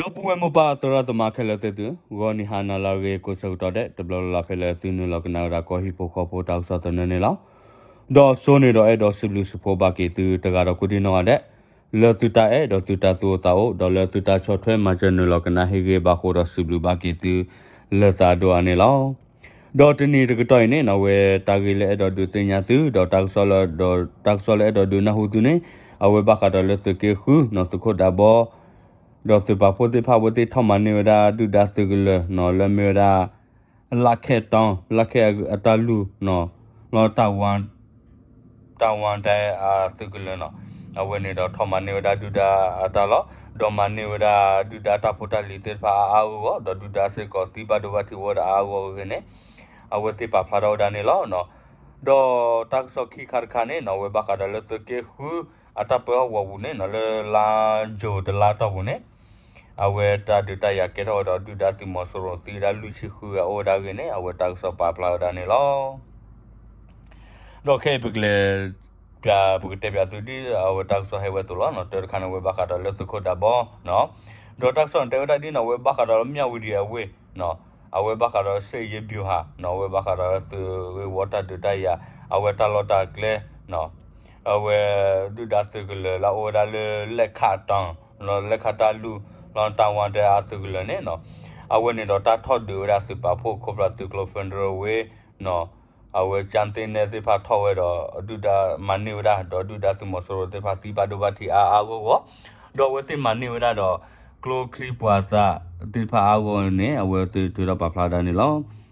ဒီပုၢ်ဝဲၢ်မိၢ်ပၢ်သရၣ်သမါခဲလၢာ်သ့ၣ်သု, ဂီၤနံၤဟါနၤလၢအဂ့ၤကိးဆၢကတီၢ်ဒဲး တဘျီလၢ်လၢ်ဖဲလၢသုနုာ်လီၤကနၣ်ဝဲဒၣ်ကီၢ်ဟံၣ်ဖိဃီဖိတၢ်ကစီၣ်သနၢၣ်န့ၣ်လီၤ. ဒီးစိန့ၣ်ဒီးအဲၣ်ဒိးစံးဘျုးစံးဖှိၣ်ဘၣ်က့ၤသုတဂၤဒီးကိးဒံနီၢ်ဂၤဒဲး လၢသုတၢ်အဲၣ်ဒီးသုတၢ်သူၣ်အိၣ်သးအိၣ် ဒီးလၢသုတၢ်ဆီၣ်ထွဲမၤစၢၤနုာ်လီၤကနၣ်ဟ့ၣ်ဂ့ၤဘၣ်ဃိဒီးစံးဘျုးဘၣ်က့ၤသု လၢသးဒိၣ်အါန့ၣ်လီၤ. ဒီးတနံၤတကတီၢ်အံၤန့ၣ် အဝဲတၢ်ဂ့ၢ်လၢအဲၣ်ဒိးဒုးသ့ၣ်ညါသု ဒီးတၢ်ကစီၣ်လၢ ဒီးတၢ်ကစီၣ်လၢအဲၣ်ဒိးဒုးနၢ်ဟူသုန့ၣ် အဝဲဘၣ်ဃးဒီးလၢသုးက့ဃုနီၤ သုးခိၣ်ဒးဘီ ဒီးသုးပာ်ဖှိၣ်သ့ၣ်တဖၣ် အဝဲသ့ၣ်ထီၣ်မၤန့ၢ်ဝဲဒၣ်ဒုၣ်ဒါသုးကလၢၤနီၤ လၢမ့ၢ်ဝဲဒၣ် လၢခဲတီ လၢခဲအတၢ်လူၢ်နီၤ လၢ တၢ်ဝါတဲအသုးကလၢၤနီၤ, အဝဲန့ၣ်ဒီးထီၣ်မၤန့ၢ်ဝဲဒၣ်ဒုၣ်ဒါအတၢ်လီၢ်, ဒီးမၤန့ၢ်ဝဲဒၣ်ဒုၣ်ဒါတၢ်ဖိတၢ်လံၤသ့ၣ်တဖၣ်အါအါဂီၢ်ဂီၢ်, ဒီးဒုၣ်ဒါစ့ၢ်ကီးသံဘၣ်ဒိဘၣ်ထံးဝဲဒၣ်အါအါဂီၢ်ဂီၢ်အဂ့ၢ်န့ၣ်, အဝဲသ့ၣ်ပာ်ဖျါထီၣ်ဝဲဒၣ်န့ၣ်လီၤ. ဒီးတၢ်ကစီၣ်ခံခါတခါန့ၣ်နီၤ အဝဲဘၣ်ဃးဒီးလၢသုးက့ဃု အတၢ်ပၢဟီၣ်ကဝီၤပူၤန့ၣ်နီၤ လၢလါယူၤတလါတီၢ်ပူၤန့ၣ် အဝဲတၢ်ဒုးတၢ်ယၤကဲထီၣ်ဝဲဒီးဒုၣ်ဒါသုးမီၤစိရိၤသံဝဲဒၣ်လွံၢ်ဆံဃုဂၤအိၣ်ဝဲဒၣ်အဂ့ၢ်န့ၣ် အဝဲတၢ်ကစီၣ်ပာ်ဖျါဝဲဒၣ်န့ၣ်လီၤ. ဒီးခဲအံၤပကလဲၤ ပကတဲပၠးသုဒ်အဝဲတၢ်ကစီၣ်ဟဲဝဲအသိးလီၤ. တၢ်တခါန့ၣ် အဝဲဘၣ်ဃးဒီးလၢသုးခိၣ်ဒးဘီ, ဒီးတၢ်ကစီၣ်န့ၣ်တဲဝဲဒၣ်ဒ်န့ၣ် အဝဲဘၣ်ဃးဒီးလၢမၠၣ်ဝတံၤအဝ့ၢ်, အဝဲဘၣ်ဃးဒီး စစ်ရေးဗျူဟာ နီၤ, အဝဲဘၣ်ဃးဒီးသုးဂ့ၢ်ဝီတၢ်ဒုးတၢ်ယၤ, အဝဲတၢ်လီၢ်တၢ်ကျဲ အဝဲ ဒုၣ်ဒါသုးကလၢၤလၢအအိၣ်ဝဲဒၣ်လၢလဲၣ်ခၣ်တီ လၢလဲၣ်ခၣ်တၢ်လူၢ် လၢတၢ်ဝါတဲအသုးကလၢၤန့ၣ်နီၤ, အဝဲန့ၣ်ဒီးတၢ်ထီၣ်ဒုးဝဲဒၣ်သုးပာ်ဖှိၣ်ခိၣ်ဖျီၣ်သုးကျိၤ Federal Wing နီၤ, အဝဲကၠၣ်သ့ၣ်နဲၣ်သ့ၣ်တဖၣ်ထီၣ်ဝဲဒီး ဒုၣ်ဒါမၤန့ၢ်ဝဲဒၣ် ဒီးဒုၣ်ဒါသုးမီၤစိရိၤသ့ၣ်တဖၣ်သံဘၣ်ဒိဘၣ်ထံးအါအါဂီၢ်ဂီၢ်, ဒီးအဝဲသ့ၣ်မၤန့ၢ်ဝဲဒၣ်ဒီး ကျိချံမျိာ်သၣ်သ့ၣ်တဖၣ်အါဂီၢ်န့ၣ် အဝဲသ့ၣ်ထုးထီၣ်ပာ်ဖျါဝဲဒၣ်န့ၣ်လီၤ.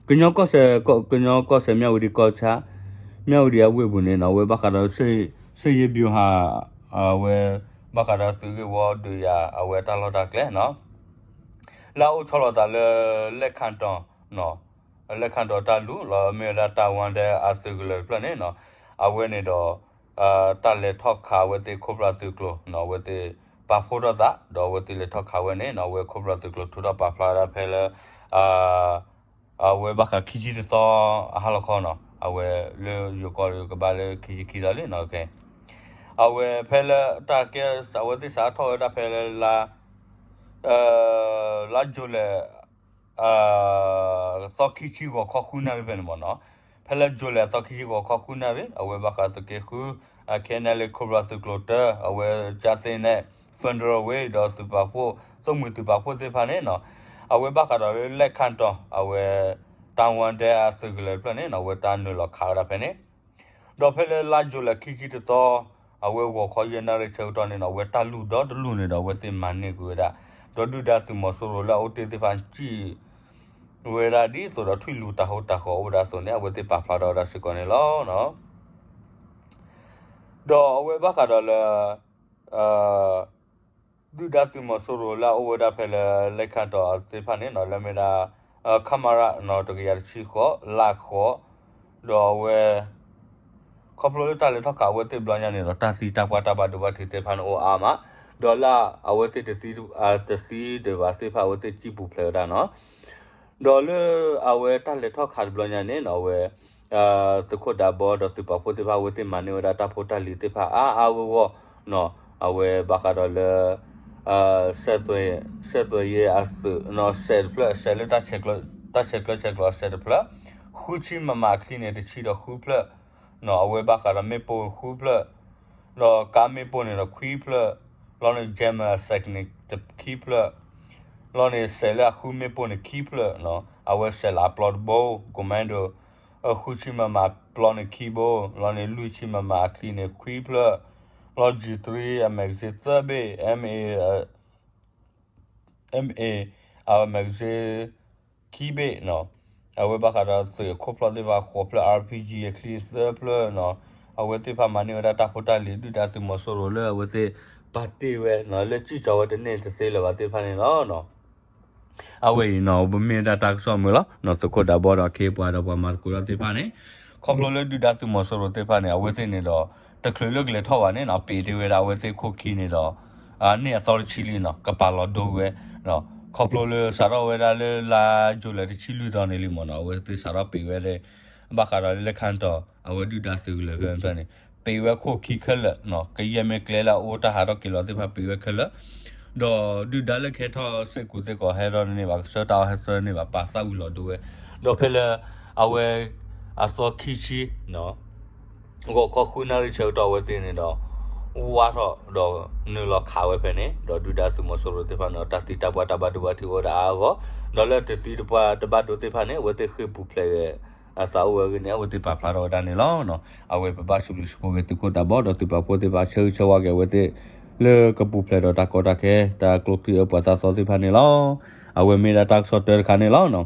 ကညီကီၢ်စဲၣ် ကညီကီၢ်စဲၣ်မၠၣ်ဝတံၤကီၢ်ဆၣ် မၠၣ်ဝတံၤအဝ့ၢ်ပူၤန့ၣ်နီၤ အဝဲဘၣ်ဃးဒီး စစ်ရေးဗျူဟာ အဝဲ ဘၣ်ဃးဒီးသုးဂ့ၢ်ဝီဒုးယၤ အဝဲတၢ်လီၢ်တၢ်ကျဲနီၤ လၢအအိၣ်ဆီလီၤသးလၢ လဲၣ်ခၣ်တီ လဲၣ်ခၣ်တီတၢ်လူၢ် လီၤမ့ၢ်ဝဲဒၣ်တၢ်ဝါတဲအသုးကလၢၤတဖျၢၣ်န့ၣ်နီၤ, အဝဲန့ၣ်ဒီး တၢ်လဲၤထီၣ်ခးအဝဲသ့ၣ်ခိၣ်ဖျီၣ်သုးကျိၤနီၤ အဝဲသ့ၣ်ပာ်ဖှိၣ်ထီၣ်သး ဒီးအဝဲသ့ၣ်လဲၤထီၣ်ခးဝဲန့ၣ်နီၤ အဝဲခိၣ်ဖျီၣ်သုးကျိၤထုးထီၣ်ပာ်ဖျါဝဲဒၣ်ဖဲလၢ အဝဲဘၣ်ဃးခံဆံတသီအဟါလီၤခီနီၤ အဝဲလၢယိၤကီၢ်ကဘၣ်လၢခံဆံခံသီလံနီၤ, အဝဲဖဲလၢတၢ်ကဲ အဝဲသ့ၣ်စးထီၣ်ဝဲဒၣ်ဖဲလၢလါ လါယူၤလံ သီခံဆံဂီၤခီဃုနၣ်ရံၣ်ဖဲန့ၣ်မ့ၢ်နီၤ, ဖဲလၢယူၤလံသီခံဆံဂီၤခီဃုနၣ်ရံၣ် အဝဲဘၣ်ဃးသုးက့ဃု KNLA ခိၣ်ဖျီၣ်သုးကျိၤတၢ အဝဲကၠၣ်သ့ၣ်နဲၣ် Federal Wing ဒီးသုးပာ်ဖှိၣ် သိၣ်မှံၤသုးပာ်ဖှိၣ်သ့ၣ်တဖၣ်န့ၣ်နီၤ, အဝဲဘၣ်ဃးဒီးလၢလဲၣ်ခၣ်တီ အဝဲ တၢ်ဝါတဲအသုးကလၢၤတဖျၢၣ်န့ၣ်နီၤ အဝဲတၢ်နုာ်လီၤခးဝဲဒၣ်ဖဲန့ၣ် ဒီးဖဲလၢလါယူၤလံခံဆံတသီ အဝဲဂီၤခီယဲၢ်နၣ်ရံၣ်ဆၢကတီၢ်န့ၣ်နီၤ အဝဲတၢ်လူၢ်ဒီတလူၢ်န့ၣ်ဒီး အဝဲသ့ၣ်မၤန့ၢ်ကွံာ်ဝဲဒၣ်, ဒီးဒုၣ်ဒါသုးမီၤစိရိၤလၢအအိၣ်တ့ၢ်သ့ၣ်တဖၣ်စံၣ်ဝဲဒၣ်ဒ်သိးဒီးထွံၣ်လူၤတၢ်ဟိတၢ်ဃီၤအိၣ်ဝဲဒၣ်အသိးန့ၣ် အဝဲသ့ၣ်ပာ်ဖျါထီၣ်ဝဲဒၣ်စ့ၢ်ကီးန့ၣ်လီၤ. ဒီးအဝဲဘၣ်ဃးဒီးလၢ ဒုၣ်ဒါသုးမီၤစိရိၤလၢအအိၣ်ဝဲဒၣ်ဖဲလၢလဲၣ်ခၣ်တီသ့ၣ်တဖၣ်န့ၣ်နီၤ လၢမ့ၢ်ဒၣ် ခမရ နီၤ တကယၤတဆံဃိး လါဃိး ဒီးအဝဲ ခီဖျိလၢတၢ်လဲၤထီၣ်ခးအဝဲသ့ၣ်ဘျီညါန့ၣ်ဒီး တၢ်သံတၢ်ပှၢ်တၢ်ဘၣ်ဒိဘၣ်ထံးသ့ၣ်တဖၣ်န့ၣ်အိၣ်အါမး, ဒီးလၢအဝဲသ့ၣ်တသံ တသံဒံးဘၣ်သ့ၣ်တဖၣ် အဝဲသ့ၣ်စံၣ်ပူၤဖျဲးဝဲဒၣ်နီၤ ဒီးလၢအဝဲတၢ်လဲၤထီၣ်ခးတဘျီညါန့ၣ်နီၤ အဝဲ သုးခိၣ်ဒးဘီဒီးသုးပာ်ဖှိၣ်သ့ၣ်တဖၣ် အဝဲသ့ၣ်မၤန့ၢ်ဝဲဒၣ်တၢ်ဖိတၢ်လံၤသ့ၣ်တဖၣ်အါအါဂီၢ်ဂီၢ်နီၤ, အဝဲဘၣ်ဃးဒီးလၢ စဲးသွဲးယဲအသုးနီၤ စဲးတဖျၢၣ် စဲးလၢ တၢ်ဆဲးကျၢဆဲးကျိးစဲးတဖျၢၣ် ဃုဆံမမအချံန့ၣ် တဆံဒီးဃုဖျၢၣ်နီၤ အဝဲဘၣ်ဃးဒီးမ့ၣ်ပိၢ်ဃုဖျၢၣ် ဒီးကါမ့ၣ်ပိၢ်န့ၣ်ဒီးခွံဖျၢၣ် လီၤန့ၣ် Jammer အစဲးန့ၣ်ခံဖျၢၣ် လီၤန့ၣ် စဲးလၢအဃုမ့ၣ်ပိၢ်န့ၣ်ခံဖျၢၣ်နီၤ အဝဲစဲးလၢအပျီတဘိ commando ဃုဆံမမအပျီန့ၣ်ခံဘိ လီၤန့ၣ် လွံၢ်ဆံမမအချံန့ၣ်ခွံဖျၢၣ် လီၤ G three အ magazine သၢဘ့ၣ် MA MA အ magazine ခံဘ့ၣ်နီၤ, အဝဲဘၣ်ဃးဒီးသုးခိၣ်ဖျီၣ်သ့ၣ်တဖၣ်ဃိးဖျၢၣ် RPG အချံသၢဖျၢၣ်နီၤ, အဝဲသ့ၣ်တဖၣ်မၤန့ၢ်ဝဲဒၣ်တၢ်ဖိတၢ်လံၤ ဒုၣ်ဒါသုးမီၤစိရိၤလၢအဝဲသ့ၣ်ပာ်တ့ၢ်ဝဲနီၤ လၢစံၣ်စိၤဝဲတန့ၢ်တသ့လၢၤဘၣ်သ့ၣ်တဖၣ်န့ၣ်လီၤ. အဝဲအံၤနီၤ ပမ့ၢ်ဝဲဒၣ်တၢ်ကစီၣ်မုာ်လီၤ သုးခိၣ်ဒးဘီဒီးခ့ပှၤဒီးပှၤမၤသကိးတၢ်သ့ၣ်တဖၣ်န့ၣ် ခီဖျိလၢဒုၣ်ဒါသုးမီၤစိရိၤသ့ၣ်တဖၣ်န့ၣ် အဝဲသ့ၣ်န့ၣ်ဒီး တချုးလၢကလဲၤထီၣ်ဘၣ်န့ၣ်နီၤ ပ့းတ့ၢ်ဝဲဒၣ်အဝဲသ့ၣ်ခိၣ်ခံန့ၣ်ဒီး န့ၢ်အသီတဆံလံနီၤ ကပာ်လီၤဒိဝဲ ခီဖျိလၢစးထီၣ်ဝဲဒၣ်လၢလါယူၤလံတဆံလွံၢ်သီန့ၣ်လံမ့ၢ်နီၤ အဝဲသ့ၣ်စးထီၣ်ပ့းဝဲဒၣ် ဘၣ်ဃးဒီးလၢလဲၣ်ခၣ်တီၤ အဝဲဒုၣ်ဒါသုးကလၢၤဖဲန့ၣ် ပ့းဝဲခိၣ်ခံခဲလၢာ်နီၤ ကယဲၢ်မ့ၢ်ကျဲလၢအအိၣ်တၢ်ဟးထီၣ်က့ၤလီၤသ့ၣ်တဖၣ်ပ့းဝဲခဲလၢာ် ဒီးဒုၣ်ဒါလၢကဟဲထီၣ်စ့ၢ်ကီးစ့ၢ်ကီးဟဲထီၣ်န့ၢ်ဘၣ်ကဆၢတၢ်အီၣ်ဟဲဆၢန့ၢ်ဘၣ်ပာ်သးဝံၤလီၤဒိဝဲ, ဒီးဖဲလၢ အဝဲ အသီခံဆံ ဂီၤခီဃုနၣ်ရံၣ်ဆၢကတီၢ်အဝဲသ့ၣ်န့ၣ်ဒီး ဝါထီၣ်ဒီးနုာ်လီၤခးဝဲဖဲန့ၣ် ဒီးဒုၣ်ဒါသုးမီၤစိရိၤသ့ၣ်တဖၣ်န့ၣ်ဒီး တၢ်သံတၢ်ပှၢ်တၢ်ဘၣ်ဒိဘၣ်ထံးအိၣ်ဝဲဒၣ်အါအါဂီၢ်, ဒီးလၢတသံတပှၢ်တဘၣ်ဒိသ့ၣ်တဖၣ်န့ၣ် အဝဲသ့ၣ်ဃ့ၢ်ပူၤဖျဲးဂ့ၤ အသးအိၣ်ဝဲအဂ့ၢ်န့ၣ် အဝဲသ့ၣ်ပာ်ဖျါထီၣ်ဝဲဒၣ်န့ၣ်လီၤ. အဝဲပဘၣ်စံးဘျုးစံးဖှိၣ်က့ၤသုးခိၣ်ဒးဘီ ဒီးသုးပာ်ဖှိၣ်သ့ၣ်တဖၣ်ဆၢဂ့ၤဆၢဝါက့ၤအဝဲသ့ၣ် လၢကပူၤဖျဲးဒီးတၢ်ကီတၢ်ခဲ တၢ်ကျိချံအၢပှၤသးသီသ့ၣ်တဖၣ်န့ၣ်လီၤ. အဝဲမ့ၢ်ဒၣ်တၢ်ကစီၣ်တၢတခါန့ၣ်လီၤ.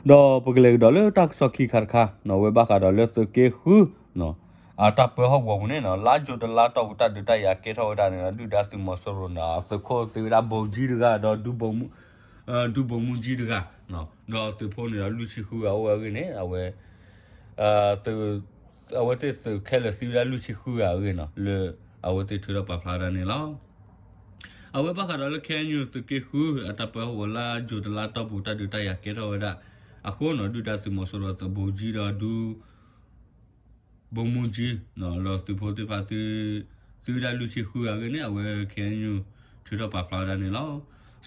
ဒီးပကလဲၤကဒီးလၢတၢ်ကစီၣ်ခံခါတခါ အဝဲဘၣ်ဃးဒီးလၢသုးက့ဃု အတၢ်ပၢဟီၣ်ကဝီၤပူၤန့ၣ် လါယူၤတလါတီၢ်ပူၤတၢ်ဒုးတၢ်ယၤကဲထီၣ်ဝဲဒၣ်န့ၣ်ဒီး ဒုၣ်ဒါသုးမီၤစိရိၤန့ၣ် သုးခိၣ်သံဝဲဒၣ်ဘိကၠံတဂၤ ဒီး ဒူဘိမူကၠံတဂၤ, ဒီးသုးဖိန့ၣ်ဒီးလွံၢ်ဆံဃုဂၤအိၣ်ဝဲအဂ့ၢ်န့ၣ် အဝဲ အဝဲသ့ၣ်သုးခဲလၢာ်သံဝဲဒၣ်လွံၢ်ဆံဃုဂၤအဂ့ၢ်န့ၣ် လၢအဝဲသ့ၣ်ထုးထီၣ်ပာ်ဖျါဝဲဒၣ်န့ၣ်လီၤ. အဝဲဘၣ်ဃးဒီးလၢ ခဲအံၤညိ သုးက့ဃု အတၢ်ပၢဟီၣ်ကဝီၤလါယူၤတလါတီၢ်ပူၤတၢ်ဒုးတၢ်ယၤကဲထီၣ်ဝဲဒၣ်အဃိန့ၣ် ဒုၣ်ဒါသုးမီၤစိရိၤသုးဘိကၠံဒီးဒူ ဘိမူကၠံ ဒီးသုးဖိသ့ၣ်တဖၣ် သံဝဲဒၣ်လွံၢ်ဆံဃုဂၤအဂ့ၢ်န့ၣ် အဝဲ ခဲအံၤညိ ထုးထီၣ်ပာ်ဖျါဝဲဒၣ်န့ၣ်လီၤ.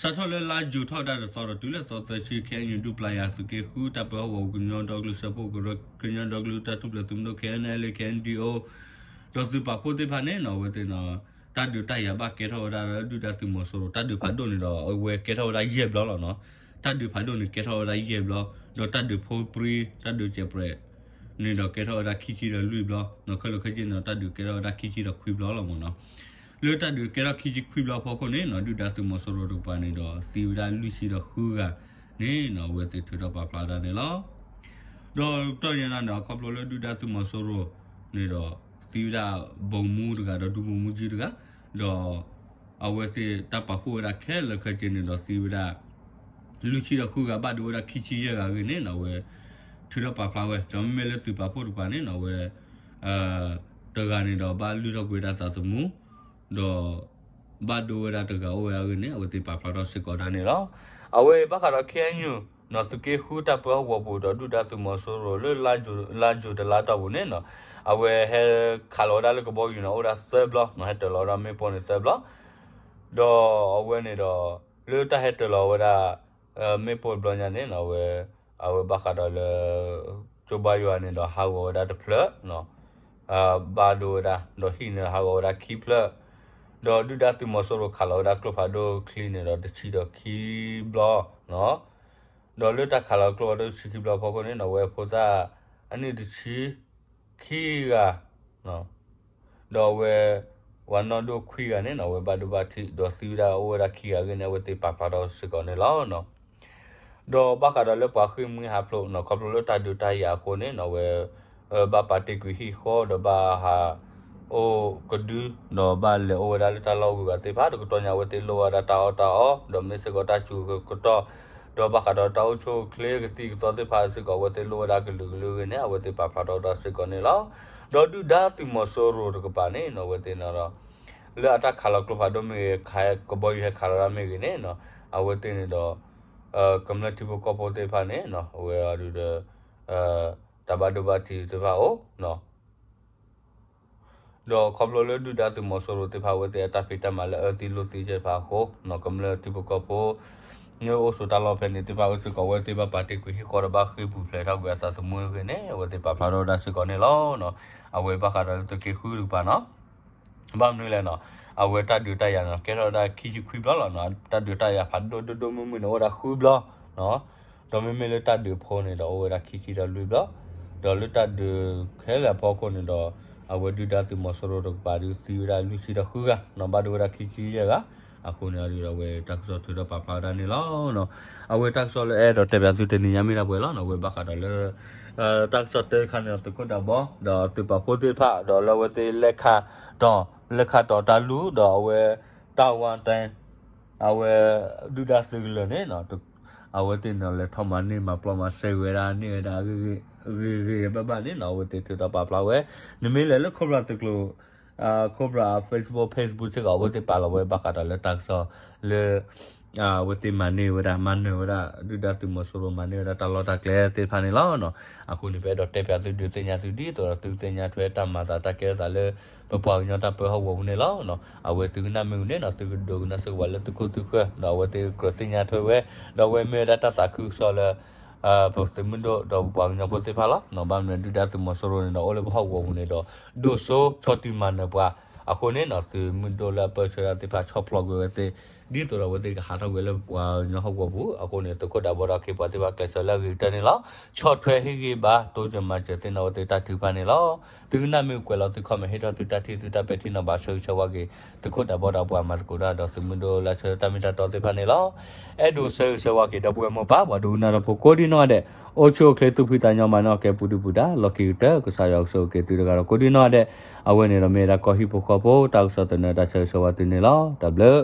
စးထီၣ်လၢလါယူၤထီၣ်ဝဲဒၣ်တသီဒီးတုၤလၢသီသၢဆံ ခဲအံၤညိ ဒူပျၤယၤသုးက့ဃု တၢ်ပၢဟီၣ်ကဝီၤကညီဒီကလုာ်စၢဖှိၣ်ကရၢ ကညီဒီကလုာ်တၢ်ထူၣ်ဖျဲးသုးမုၢ်ဒိၣ် ခဲအံၤညိ ခဲအံၤညိ ဒီးသုးပာ်ဖှိၣ်သ့ၣ်တဖၣ်န့ၣ် အဝဲသ့ၣ်န့ၣ် တၢ်ဒုးတၢ်ယၤဘၣ်ကဲထီၣ်ဝဲဒၣ်လၢဒုၣ်ဒါသုးမီၤစိရိၤ တၢ်ဒုးဖးဒိၣ်န့ၣ်ဒီး အဝဲကဲထီၣ်ဝဲဒၣ်ယဲၢ်ဘျီလီၤန့ၣ်. တၢ်ဒုးဖးဒိၣ်န့ၣ်ကဲထီၣ်ဝဲဒၣ်ယဲၢ်ဘျီ, ဒီးတၢ်ဒုးဖိပြံ တၢ်ဒုးစဲးပြဲးန့ၣ်ဒီးကဲထီၣ်ဝဲဒၣ်ခံဆံဒီးလွံၢ်ဘျီန့ၣ်. ခဲလၢာ်ခဲဆ့န့ၣ်ဒီး တၢ်ဒုးကဲထီၣ်ဝဲဒၣ်ခံဆံဒီးခွံဘျီလီၤမ့ၢ်န့ၣ်. လၢတၢ်ဒုးကဲထီၣ်ခံဆံခွံဘျီအဖီခိၣ်န့ၣ် ဒုၣ်ဒါသုးမီၤစိရိၤတကပၤန့ၣ်ဒီး သံဝဲဒၣ်လွံၢ်ဆံဒီးဃုဂၤန့ၣ် အဝဲသ့ၣ်ထုးထီၣ်ပာ်ဖျါဒၣ်န့ၣ်လီၤ. ဒီးတၢ်ညါန့ၣ်ဒီး ခီဖျိလၢဒုၣ်ဒါသုးမီၤစိရိၤန့ၣ်ဒီး သံဝဲဒၣ်ဘိမူတဂၤဒီးဒူဘိမူကၠံတဂၤ, ဒီး အဝဲသ့ၣ်တၢ်ပာ်ဖှိၣ်ဝဲဒၣ်ခဲလၢာ်ခဲဆ့န့ၣ်ဒီးသံဝဲဒၣ် လွံၢ်ဆံဒီးဃုဂၤ ဘၣ်ဒိဝဲဒၣ်ခံဆံယဲၢ်ဂၤအဂ့ၢ်န့ၣ် အဝဲထုးထီၣ်ပာ်ဖျါဝဲ. ဒီးမ့မ့ၢ်လၢသုးပာ်ဖှိၣ်တကပၤန့ၣ် အဝဲ တဂၤန့ၣ်ဒီးဘၣ်လုၢ်ထီၣ်ကွံာ်ဝဲဒၣ်သးသမူ ဒီး ဘၣ်ဒိဝဲဒၣ်တဂၤအိၣ်ဝဲအဂ့ၢ်န့ၣ် အဝဲသ့ၣ်ပာ်ဖျါထီၣ်စ့ၢ်ကီးဒၣ်န့ၣ်လီၤ. အဝဲဘၣ်ဃးဒီး ခဲအံၤညိ သုးက့ဃုတၢ်ပၢဟီၣ်ကဝီၤပူၤဒီးဒုၣ်ဒါသုးမီၤစိရိၤလၢ လါယူၤတလါတီၢ်ပူၤန့ၣ် အဝဲဟဲခးလီၤဝဲဒၣ်လၢကဘီယူၤန့ၣ် အိၣ်ဝဲဒၣ်သၢဘျီန့ၣ် ဟဲတၢၤလီၤဝဲဒၣ်မ့ၣ်ပိၢ်န့ၣ်သၢဘျီ ဒီးအဝဲန့ၣ်ဒီး လၢတၢ်ဟဲတၢၤလီၤဝဲဒၣ် မ့ၣ်ပိၢ်တဘျီညါန့ၣ် အဝဲ အဝဲဘၣ်ဃးဒီးလၢ ကၠိဘါယွၤန့ၣ်ဒီးဟးဂီၤဝဲဒၣ်တဖျၢၣ် ဘၣ်ဒိဝဲဒၣ် ဒီးဟံၣ်န့ၣ်ဒီးဟးဂီၤဝဲဒၣ်ခံဖျၢၣ်, ဒီးဒုၣ်ဒါသုးမီၤစိရိၤခးလီၤဝဲဒၣ်ကျိဖးဒိၣ်ချံန့ၣ်ဒီးတဆံဒီးခံဘျီ ဒီးလၢတၢ်ခးလီၤကျိဖးဒိၣ်တဆံခံဘျီအဖီခိၣ်န့ၣ် အဝဲဖိသၣ် အနံၣ်တဆံခံဂၤ ဒီးအဝဲ ပှၤနီၢ်ဒိၣ်ခွံဂၤန့ၣ် အဝဲဘၣ်ဒိဘၣ်ထံး ဒီးသံဝဲဒၣ်အိၣ်ဝဲဒၣ်ခံဂၤအဂ့ၢ်န့ၣ် အဝဲသ့ၣ်ပာ်ဖျါထီၣ်စ့ၢ်ကီးန့ၣ်လီၤ. ဒီးဘၣ်ဃးဒီးလၢပှၤဃ့ၢ်မှံဟးဖျိးန့ၣ် ခီဖျိလၢတၢ်ဒုးတၢ်ယၤအဃိန့ၣ် အဝဲ ဘၣ်ပာ်တ့ၢ်ကွံာ်ဟံၣ်ဃီဒီးဘၣ်ဟး အိၣ်ကဒု ဒီးဘၣ်လဲၤအိၣ်ဝဲဒၣ်လၢတၢ်လီၢ်ဝံၤဝဲသ့ၣ်တဖၣ် တကတီၢ်ညါအဝဲသ့ၣ်လိၣ်ဝဲဒၣ်တၢ်အီၣ်တၢ်အီ ဒီးမ့ၢ်စ့ၢ်ကီးတၢ်စူၤကတီၢ် ဒီးဘၣ်ဃးဒီးတၢ်အိၣ်ဆူၣ်အိၣ်ချ့ကသံၣ်ကသီသ့ၣ်တဖၣ်စ့ၢ်ကီး အဝဲသ့ၣ်လိၣ်ဝဲဒၣ်ကလုာ်ကလုာ်အဂ့ၢ်န့ၣ် အဝဲသ့ၣ်ပာ်ဖျါထီၣ်ဝဲဒၣ်စ့ၢ်ကီးန့ၣ်လီၤ. ဒီးဒုၣ်ဒါသုးမီၤစိရိၤတကပၤန့ၣ် အဝဲသ့ၣ်န့ၣ်ဒီး လၢအတၢ်ခးလီၤကျိဖးဒိၣ်မ့ၢ်ဂ့ၤ ကဘီယူၤဟဲခးလီၤဒၣ်မ့ၢ်ဂ့ၤန့ၣ် အဝဲသ့ၣ်န့ၣ်ဒီး ကမျၢၢ်ထံဖိကီၢ်ဖိသ့ၣ်တဖၣ်န့ၣ် အဝဲအံၤဒီး တၢ်ဘၣ်ဒိဘၣ်ထံးသ့ၣ်တဖၣ်အိၣ် ဒီးခီဖျိလၢဒုၣ်ဒါသုးမီၤစိရိၤသ့ၣ်တဖၣ်အဝဲသ့ၣ်အတၢ်ဖံးတၢ်မၤလၢအၢသံလိာ်သံသ့ၣ်တဖၣ်အဃိ ကမျၢၢ်ထံဖိကီၢ်ဖိ မ့ၢ်အိၣ်ဆိးတၢ်လီၢ်ဖဲန့ၣ်သ့ၣ်တဖၣ်အဝဲစ့ၢ်ကီး အဝဲသ့ၣ်ဘၣ်ပာ်တ့ၢ်ကွံာ်ဟံၣ်ဃီဒီးဘၣ်ဃ့ၢ်ပူၤဖျဲးထီၣ်ကွံာ်အသးသမူအဂ့ၢ်န့ၣ် အဝဲသ့ၣ်ပာ်ဖျါထီၣ်ဝဲဒၣ်စ့ၢ်ကီးန့ၣ်လီၤ. အဝဲဘၣ်ဃးဒီးလၢသုးက့ဃုတကပၤန့ၣ် ဘၣ်မနုၤလဲၣ်န့ၣ် အဝဲတၢ်ဒုးတၢ်ယၤန့ၣ် ကဲထီၣ်ဝဲဒၣ်ခံဆံခွံဘျီလီၤန့ၣ် တၢ်ဒုးတၢ်ယၤဖးဒိၣ်ဒိၣ်ဒိၣ်မုၢ်မုၢ်န့ၣ် အိၣ်ဝဲဒၣ်ဃုဘျီ ဒီးမ့မ့ၢ်လၢတၢ်ဒုးဖိန့ၣ်ဒီးအိၣ်ဝဲဒၣ်ခံဆံဒီးလွံၢ်ဘျီ, ဒီးလၢတၢ်ဒုးခဲလၢာ်အဖီခိၣ်န့ၣ်ဒီး အဝဲဒုၣ်ဒါသုးမီၤစိရိၤတကပၤဒုးသံဝဲဒၣ်လွံၢ်ဆံဒီးဃုဂၤန့ၣ် ဘၣ်ဒိဝဲဒၣ်ခံဆံယဲၢ်ဂၤ, အဃိန့ၣ်ဒီးအဝဲတၢ်ကစီၣ်ထုးထီၣ်ပာ်ဖျါဝဲဒၣ်န့ၣ်လီၤ. အဝဲတၢ်ကစီၣ်လၢအဲၣ်ဒိးတဲပၠးသုတနံၤညါမ့ၢ်ဒၣ်ပှဲၤလီၤန့ၣ် အဝဲဘၣ်ဃးဒီးလၢ တၢ်ကစီၣ်တဲတခါန့ၣ်ဒီးသုးခိၣ်ဒးဘီ ဒီးသုးပာ်ဖှိၣ်သ့ၣ်တဖၣ် ဒီးလၢအဝဲသ့ၣ်လဲၤခးတီၤ လဲၤခးတီၤတၢ်လူၤ ဒီးအဝဲ တၢ်ဝါတဲ အဝဲ ဒုၣ်ဒါသုးကလၢၤန့ၣ် အဝဲသ့ၣ်န့ၣ်လဲၤထီၣ်မၤန့ၢ်မၤပျီမၤစဲဝဲဒၣ်န့ၢ်ဝဲဒၣ် ဂ့ၤဂ့ၤဘၣ်ဘၣ်န့ၣ် အဝဲသ့ၣ်ထုးထီၣ်ပာ်ဖျါဝဲ, နမ့ၢ်လဲၤလၢ Cobra သုးကျိၤ Cobra Facebook page ပူၤစ့ၢ်ကီး အဝဲသ့ၣ်ပာ်လီၤဝဲဘၣ်ဃးဒီးလၢတၢ်ကစီၣ်လၢ အဝဲသ့ၣ်မၤန့ၢ်ဝဲဒၣ် မၤနၢၤဝဲဒၣ် ဒုၣ်ဒါသုးမီၤစိရိၤမၤန့ၢ်ဝဲဒၣ်တၢ်လီၢ်တၢ်ကျဲသ့ၣ်တဖၣ်န့ၣ်လီၤ. အဃိန့ၣ် ပအဲၣ်ဒိးတဲပၠးသုဒုးသ့ၣ်ညါသုဒ်သိးဒီး သုကသ့ၣ်ညါထွဲတၢ်မၤသးတၢ်ကဲထီၣ်သးလၢ ပပှၤကညီတၢ်ပၢဟီၣ်ကဝီၤပူၤန့ၣ်လီၤ. အဝဲသုကနၣ်မ့ၢ်ဝံၤန့ၣ်နီၤ သုကဒိကနၣ်စ့ၢ်ကီးဝဲလၢသုခိၣ်သုဃၢၤ ဒီးအဝဲသ့ၣ်ကြၢးသ့ၣ်ညါထွဲဝဲ ဒီးအဝဲမ့ၢ်ဝဲဒၣ်တၢ်သးခုကစီၣ်လၢ ပသုးမုၢ်ဒိၣ်ဒီးပပှၤကညီဖိသ့ၣ်တဖၣ်လီၤ. ဘၣ်မနုၤဒုၣ်ဒါသုးမီၤစိရိၤန့ၣ်ဒီး အိၣ်လၢပဟီၣ်ကဝီၤပူၤန့ၣ်ဒီး ဒိၣ်စိဆီၣ်တံၢ်မၤနၢၤပှၤ အဃိန့ၣ်နီၤ သုးမုၢ်ဒိၣ်လၢအပၢဆှၢတၢ်သ့ၣ်တဖၣ်ဆီၣ်ဖျိးကွံာ်ဝဲသ့ၣ် ဒ်သိးဒီးအဝဲသ့ၣ်ကဟးထီၣ်ကွံာ်လၢပှၤကညီဟီၣ်ကဝီၤပူၤ အဃိန့ၣ် သုးခိၣ်ဒးဘီဒီးခ့ပှၤသ့ၣ်တဖၣ်ကျဲးစၢးလၢအဂ့ၤကတၢၢ်န့ၣ်လီၤ. ဆီၣ်ထွဲဟ့ၣ်ဂံၢ်ဘါ တိစၢၤမၤစၢၤသ့ၣ်နီၣ်ဝဲသ့ၣ်တၢ်ထုကဖၣ်န့ၣ်လီၤ. သုကနၣ်မ့ၢ်ကွဲးလီၤသု comment ဟ့ၣ်ထီၣ်သုတၢ်ထံၣ်သုတၢ်ပဲာ်ထံနီၤဖး ဆၢဂ့ၤဆၢဝါက့ၤ သုးခိၣ်ဒးဘီဒီးပှၤမၤသကိးတၢ်ဒီးသုးမုၢ်ဒိၣ်လၢအဆၢတၢ်မ့ၢ်တၢ်တီသ့ၣ်တဖၣ်န့ၣ်လီၤ. အဲၣ်ဒိးဆၢဂ့ၤဆၢဝါက့ၤ ဒီပုၢ်ဝဲၢ်မိၢ်ပၢ် ပှၤဒိကနၣ်တၢ်ဖိကိးဒံနီၢ်ဂၤဒဲး အိၣ်ဆူၣ်အိၣ်ချ့သူၣ်ဖှံသးညီမၤန့ၢ်အီၣ်ကဲပူၤဒုၣ်ပူၤဒါ လီၢ်ခံကတၢၢ် ကစၢ်ယွၤကဆိၣ်ဂ့ၤက့ၤသုတဂၤဒီးကိးဒံနီၢ်ဂၤဒဲး အဝဲန့ၣ်ဒီးမ့ၢ်ဝဲဒၣ်ကီၢ်ဟံၣ်ဖိဃီဖိတၢ်ကစီၣ်သနၢၣ်တၢ်ဆၢဂ့ၤဆၢဝါသုန့ၣ်လီၤ. တၢ်ဘျုး